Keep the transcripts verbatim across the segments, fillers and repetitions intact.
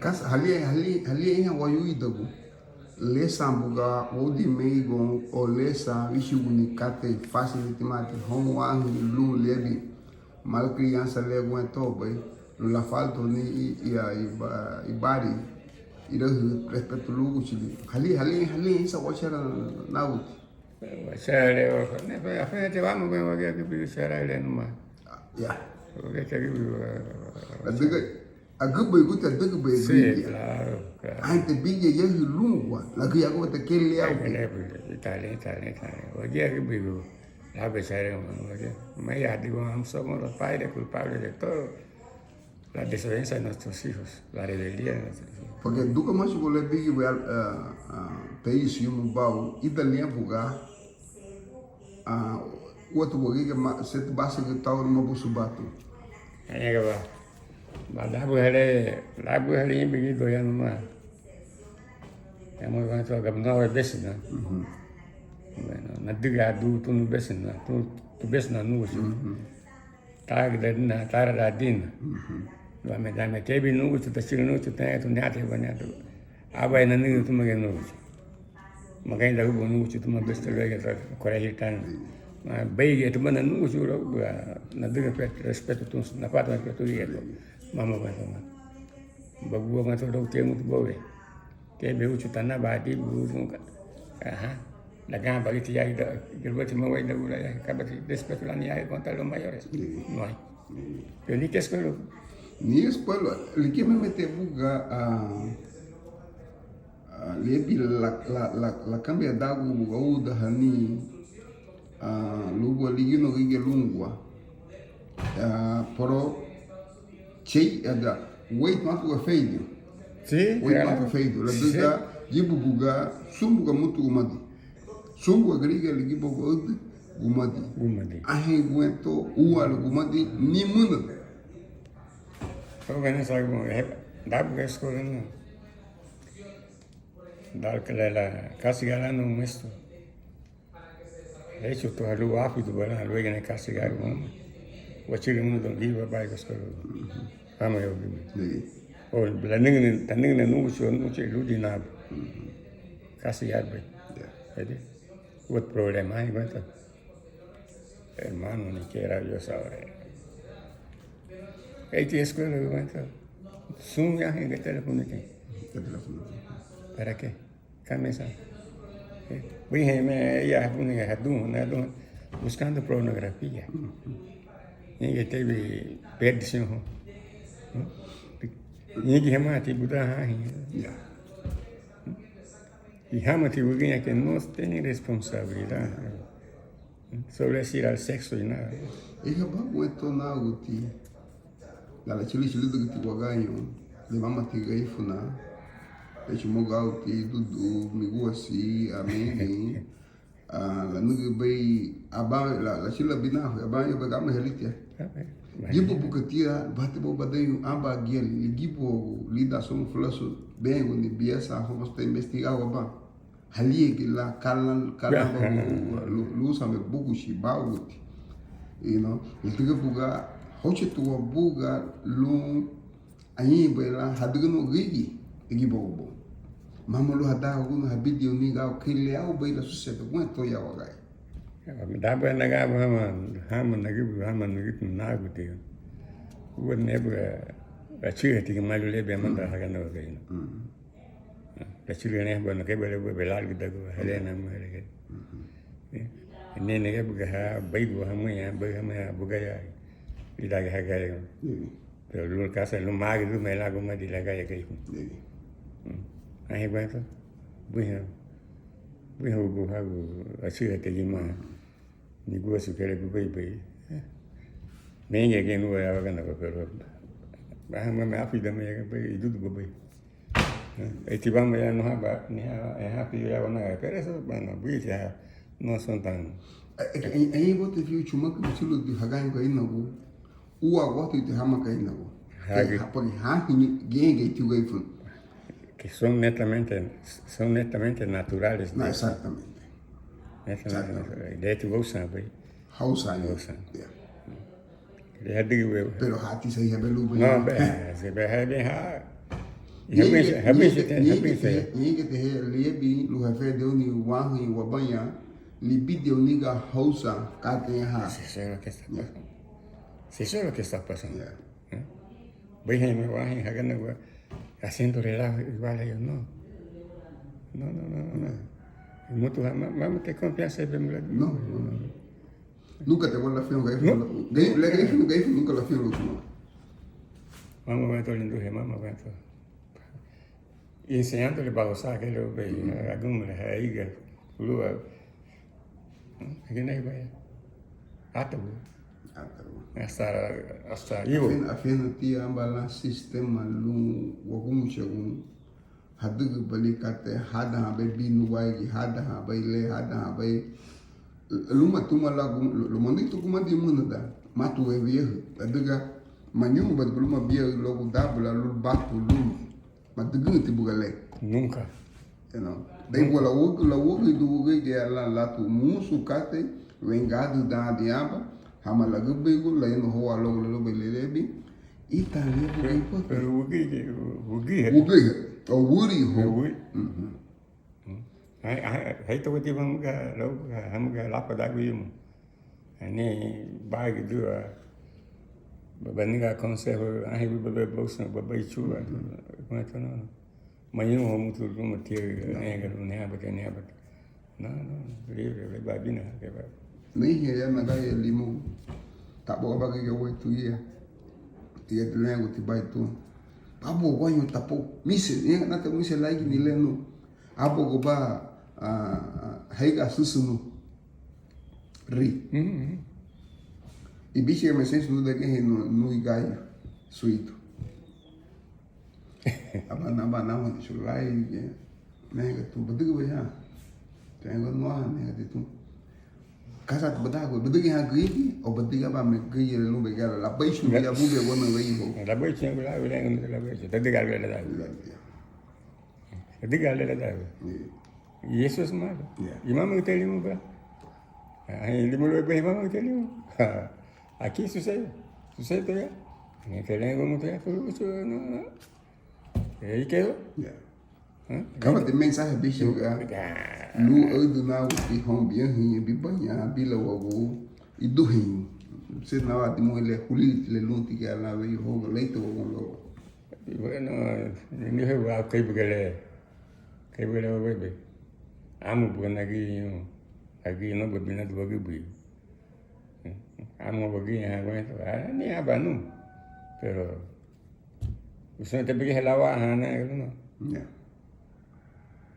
Kasa, halía, halía, halía iña wayuidagun le san buga wóudinmeigoun o le san wíchuguni katei fásilitimaati houn anhein lun liabin malkriansa le guentó bei lun lafaltahani i, i, iba, ibari irahü respeto lun Úguchili. Halía, halía, halía iña san wachara náguti. Wachara le, afeneti wama, wagía agübürigu chara le numa. Ya. Wagía agübürigu. Ladüga agübürigu ti adügübei gürigia. Anheinti bigia yahü lungua lagüyaguati kei le auti. Itali, itali, itali. Wagía agübürigu. Labe chara, wagía. Maya digo, somos los padres culpables de todo. La desobediencia de nuestros hijos, la rebeldía de nuestros hijos. Porque duga machugo le bigi bal, ah, ah, país yumu bau, ida liña buga, ah, uatu buga giga ma, seti basa gi tauru mabusu batu. Ayega ba. Ba labu hale, labu hale imbi gido ya numa. Ya mo ganto gabna we besina. Bueno, nadüga du tu nu besina, tu, tu besina nu. Tagüdadina, taradadina. Dame, dame, kebi núguchu, tachügü núguchu, taña tu neati, baña tu. Abai nanügü tuma ge núguchu. Magaña dagubu núguchu, tuma besta luege ta, korehi tan. Ma, beige, tuma na núguchu, lo, nadügü pe, respeto tun, nafata respeto ge. Mama, mama, mama. Bagua, mama, todo tiempo, bobe. Kebe uchu tanaba adibu uchu nunca. Ajá. Laganba liti ya ida, gilbati ma waida gula ya, kabati despetu lani ya contra los mayores. No hay. Pero ni que escuela. Ni escuela. Liki me mete buga, ah, ah, lebi la, la, la, la cambia dagu buga uda hani, ah, lugua ligino gige lungua. Ah, pero Chei, ada, wait, matu ga feidu. Sí, wait, claro. Matu feidu. La, sí, duda, yibu buga, sumbuga mutu gumadi. Sumbuga gariga ligibo gaudu gumadi. Gumadi. Ahe guento, uwa la gumadi, ni muna. Organiza algo, eh, da buga escuela, no. Dal que la, la, casi galano muesto. Hechutu haluafiduba lan luéigiñe kasigari wama. Wachügü munu don giba bai goskolu. Ama yo giba. O lanügüni, tanügüni núguchu, núguchu ludi nabu. Kasigari bai. Edi. Wut problema, encuentra. Hermano, ni quiera Dios ahora. Ahí te escuela, encuentra. Sun ya en teléfono aquí. ¿Para qué? Kamesa. Buihe me ya bune hadun, hadun, buscando pornografía. Ñein tebi perdición. Ñein hamati buda hahi. Ya. Y hamati bugiña que no tiene responsabilidad. Solo es ir al sexo y nada. Iha bagu eto naguti. Lala chili chili dugiti wagañu. Limamati gaifuna. Te chumougaguti, Dudu, Miguasi, Amedi, ah, lanügübei, aban, la, lachülabinaha, aban, yebe gama heliti. Gibu bukatia, bate bo badeñu, aba giali, ligibu lidan somu fulasu, bengu ni biasa, homo está investigado, aban. Halíagiñe lan, ka lan, ka lan lu-, lusan me buguchi bauguti. You know, ladüga buga, hóuchatiwa buga lun añahein bei lan hadügüniwa gürigia ligibuagu bun. Mama lun hadaaguni, habidiuni gau kei le au bei lasusereda guentó ya wagai. Daba nagaba hama, hama nagibu, hama nagibu naguti. Uwa nebuga achihati gimalu lebe amanda hagana wagaina. Lachülürün, bueno, kei bele, bele largu dagu, helena, mu helena. Nene, kei buga ha, baigu, hamuña, baigu, hamuña, buga ya, lidaga hagaya. Pero lun kasa, lun magi, lun me lagu, ma di lagaya, kei. Ahi, bueno, buiha, buiha, bu hagu, achihati gima. Niguasu kere bubei bei. Menge gen lua ya wagana, pero baha mame afi da me bei idudu bubei. Eti bama ya no haba ni ha, eh, hapi ya wana, pero eso, bueno, buiti ha, no son tan. Ai bote fiu chuma ke bichulu di hagan ka inagu. Ua guatu iti hama ka inagu. Hagi. Hapagi ha hini genge tiu gai fun. Que son netamente, son netamente naturales. No, exactamente. Netamente naturales. De hecho, gousan, güey. Housan. Gousan. Yeah. De hecho, güey. Pero hati sa hebe lu, güey. No, be, se be hebe ha. Habinse, habinse, habinse. Ñeñe te he liebi lu hafe de uni wahi wabaña libi de uniga housan kate ha. Eso es lo que está pasando. Eso es lo que está pasando. Yeah. ¿Eh? Voy a irme, voy a ir, haciendo relajo igual a ellos, no. No, no, no, no, no. Mutu, mama, mama te confianza, no, no, no. Nunca te vuelve a fiar, gai, gai, gai, nunca la fiar, no. Mama, ven, todo lindo, mama, ven, todo. Enseñándole a usar aquello, ve, algún, ahí, que, luego, ¿qué no hay, vaya? Hasta, güey. Hasta, güey. Hasta, hasta, afina, afina ti amba lan sistema lun wagumuchagun hadügübalin katei, hadahabei binu waigi, hadahabei le, hadahabei luma tuma lagu, lumanitu gumadi munada, matu wewe yehu, adüga, mañuba luma bia logu dabula lul batu luma. Madügünti buga le. Nunca. You know. Dai buga lawugu, lawugu du wugei ge la latu musu katei, wengadu dan diaba, hama lagübürigu, la ino hoa logu lelubei lelebi, ita le buga ipa. Pero wugei, wugei. Wugei, o wuri ho. Wuri. Mhm. Ai, ai, ai, to wati hamuga, hamuga lapa dagu yumu. Ani bagi dua. Baba niga consejo, ahi baba bosa, baba ichua. Como é que não? Mañana vamos tudo como tio, nega, neba, neba. Não, não, livre, babina, que vai. Ni ya na ga ya limu. Tabo bagi ya wetu ya. Tia lengo ti bai tu. Babo guayo tapo. Mise, ya na te mise laigi ni lenu. Abo goba, ah, haiga susunu. Ri. Mhm. Ibiche me sensu nu dage he nu, nu igayu. Suitu. Aba na, aba na, aba na, sulai, ya. Nega tu, badigi ba ya. Tengo no ha, nega de tu. Kasa tu badagu, badigi ha gigi, o badigi aba me gigi lumbe gala, la baichu ya bube gona wei ho. La baichu, la baichu, la baichu. Tadiga la baichu. Diga la verdad. Y eso es malo. Y mama que te limu, bra. Ay, limu lo ve, mama que te limu. Aquí sucede. Sucede todavía. En este lengua no te, no, no. Y ahí quedó. Kaba de mensaje bichi ga. Lu adu na uti hon biahi bibaña bila wagu iduhin. Se na wa di mo le hulil le lunti ga la ve ho leito wagu lo. Bueno, ni he wa kei bugale, kei bugale wa bebe. Amu buga nagi, agi no bebe na duagi bui. Amu bagi ha wa ni abanu. Pero usun te bagi helawa ha na no. Ya.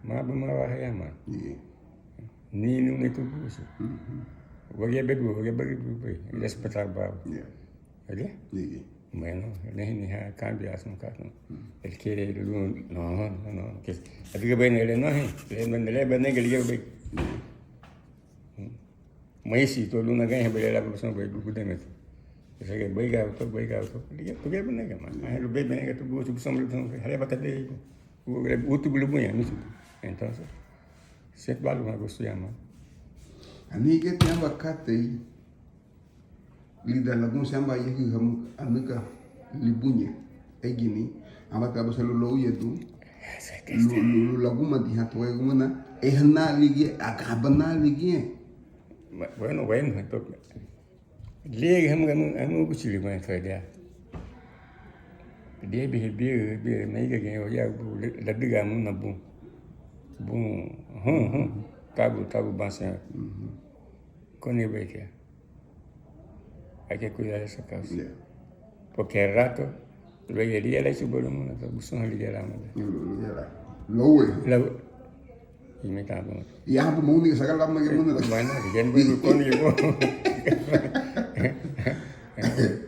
Ma bu ma wa ya ma. Ni ni ni tu busu. Wagi bebe, wagi bagi bebe. Respeta ba. Ya. Oye? Ni. Bueno, le ni ha cambia asun caso. Él quiere lun, no, no, no. Adügübei le no, le banega ligía bei. Maisi to lun nagañeihabei le labu busun bei gudemeti. Ese que beiga to, beiga to. Ligía tuge banega ma. Ai lubei banega tu busu busun, busun hareba tadei. Útübü lubuña misi. Entonces, se balu ma gustu yama. Anigi tiamba katei lidan lagunse amba yegi hamu anüga libuñe, eigini amba tabu selu louyedu. Lu, lu, lu lagumadiha tuwe gumuna, ehana ligi, agabana ligi. Bueno, bueno, entonces, liegi hamuga amu, amu guchili ma fedea. Liegi bihi bihi bihi meiga gen oya ladüga muna bun. Bun, hum, hum. Tabu, tabu banse. Koni bekia. Hay que cuidar esa causa. Yeah. Porque al rato, luego el día la hizo por el mundo, entonces, pues, no le llega la mano. Lowe. La, y me está bueno. Ya, pues, me única sacar la mano que mundo. Bueno, ya me voy con yo.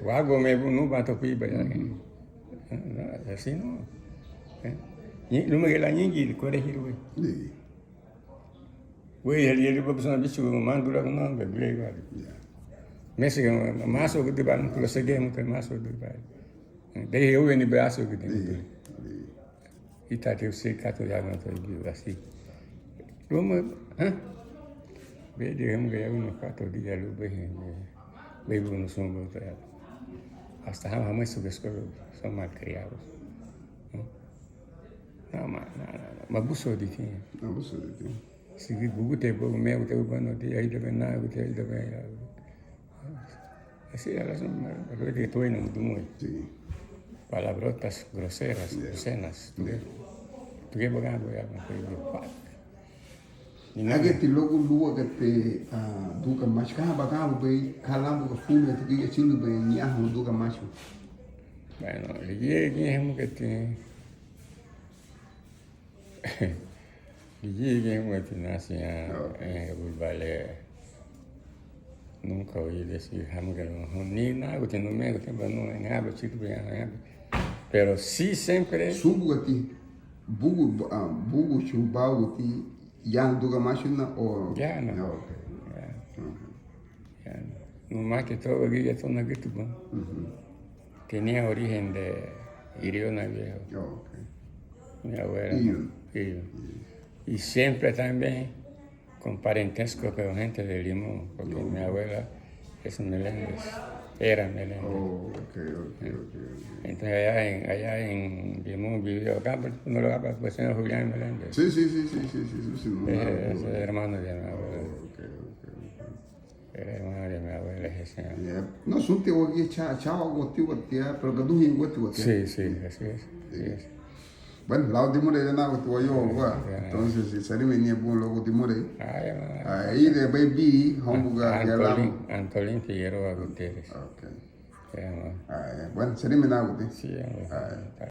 Wago me no va a tocar, ¿verdad? Así no. ¿Eh? Ni, no me queda ni, ¿cuál es el güey? Sí. Wéi hali yali ba busan bichu mandura kuna be bile ba. Ya. Mesi maso gudi ba nukula sege muta maso gudi ba. De he uwe ni ba aso gudi muta. Ita te usi kato ya muta bi así. Luma, ha? Be de hem ga ya uno kato di ya lu be he. Be bu no son bo ta. Hasta hama hama su escuela son malcriados. No, ma, no, no, no. Mabuso di ti. Mabuso di ti. Sigi bugute bogu me gute urbano di aida be na gute aida be. Así a las no, pero de todo en el mundo. Sí. Palabrotas groseras, obscenas. Tuge, tuge bagando ya, no te digo, fuck. Ageti logu lúagati, ah, Duga Machu, ka baganbubei, ka lámuga fume, ti giga chilubei, ñahu Duga Machu. Bueno, ligía, ligía, hemugati. Ligía, ligía, hemugati, nasi, ah, eh, bulbale. Nunca oí decir, hamuga, ni na, guti, no me, guti, ba, no, en haba, chilubei, en haba. Pero sí, siempre. Subugati, bugu, ah, bugu, chubaguti, Ya, Duga Machu na o? Ya, no. Ah, ok. Ya. Ya, no. No más que todo, aquí ya está una guituba. Tenía origen de Iriona Viejo. Ah, ok. Mi abuela. Iriona. Iriona. Y siempre también con parentesco con gente de Limón, porque mi abuela es Meléndez, era Meléndez. Oh, ok, ok, ok, ok. Entonces allá en, allá en Limón vivía acá, pues, no lo va, pues, señor Julián Meléndez. Sí, sí, sí, sí, sí, sí, sí, sí, no, no, es, no, es no. Hermano de mi abuela. Oh, ok, ok, ok. Era hermano de mi abuela, ese señor. Yeah. No, sunti wagi cha, cha wagi wati wati, pero gaduhi wati wati. Sí, sí, así es, así es. Bueno, lau dimurei le náguti wayuagu. Entonces, si sarimini bun luagu dimurei. Ay, ma. Ay, de baby, hombuga, Antolín, Antolín Figueroa Gutiérrez. Ok. Ay, bueno, sarimini náguti. Sí, hombre. Ay.